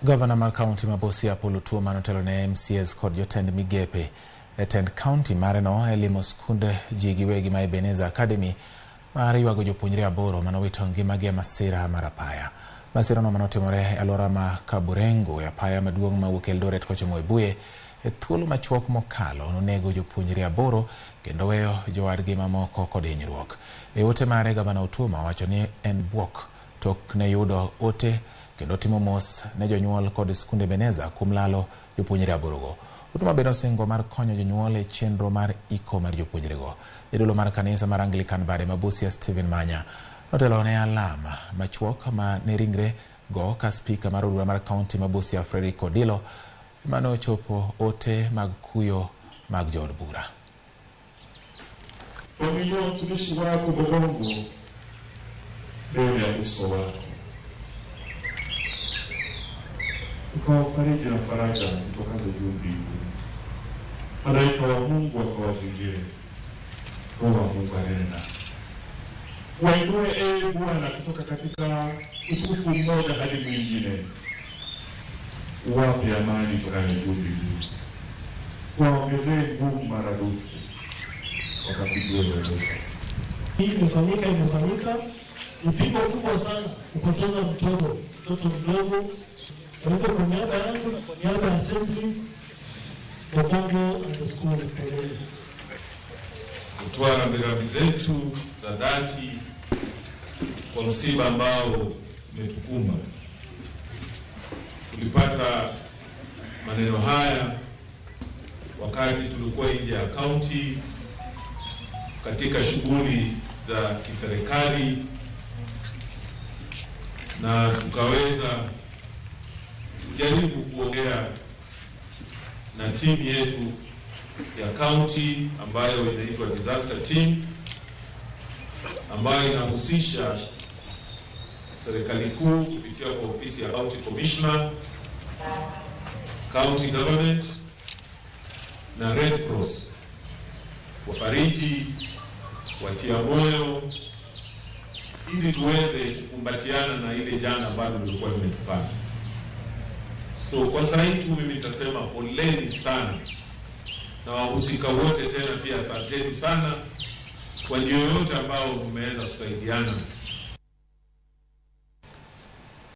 Gavana mar kaunti ma Busia Paul Otuoma notelo ne MCAs kod jotend migepe e tend kaunti mareno e limo skunde ji giwegi ma Ebenezer Academy mar ywago jopuonjre 8 manowito ngimagi e masira mar apaya. Masirano manotimore e alwora ma Kaburengo e apaya maduong' mawuok Eldoret kochomo Webuye e thuolo machuok mokalo nonego jopuonjre 8 kendo weyo jowadgi mamoko kod hinyruok. E ote mare, Gavana Otuoma owacho ni en buok tok ne yudo ote kendo timo mos ne jonyuol kod skunde Ebenezer kuom lalo jopuonjre 8 go. Otuoma bende osingo mar konyo jonyuol e chenro mar iko mar jopuonjrego. Jadolo mar kanisa mar Anglican bade ma Busia Stephen Manya notelo ne alam machuok ma ne ringre go ka spika mar od bura mar kaunti ma Busia Frederick Odilo mane ochopo ote mag kuyo mag jood bura. Twamwinua mtumishi wako Bogongo mbele ya uso wako, ukawafariji na faraja zitokazo juu mbinguni. Malaika wa Mungu akawazingire, Roho wa Mungu anene nao. Wainue, ee Bwana, kutoka katika utukufu mmoja hadi mwingine. Wape amani itokayo juu mbinguni, waongezee nguvu maradufu, wakakujue wewe. Hii imefanyika. Ni pigo kubwa sana kupoteza mtoto mdogo. Kwa hivyo kwa niaba yangu na kwa niaba ya assembly, Bogongo and the school, poleni. Kutoa rambirambi zetu za dhati kwa msiba ambao umetukumba. Tulipata maneno haya wakati tulikuwa nje ya kaunti katika shughuli za kiserikali, na tukaweza kujaribu kuongea na timu yetu ya kaunti ambayo inaitwa disaster team, ambayo inahusisha serikali kuu kupitia kwa ofisi ya county commissioner, county government na Red Cross, wafariji, watia moyo ili tuweze kukumbatiana na ile janga ambalo lilikuwa limetupata. So kwa saa hii tu mimi nitasema poleni sana na wahusika wote, tena pia asanteni sana kwa njia yoyote ambao mmeweza kusaidiana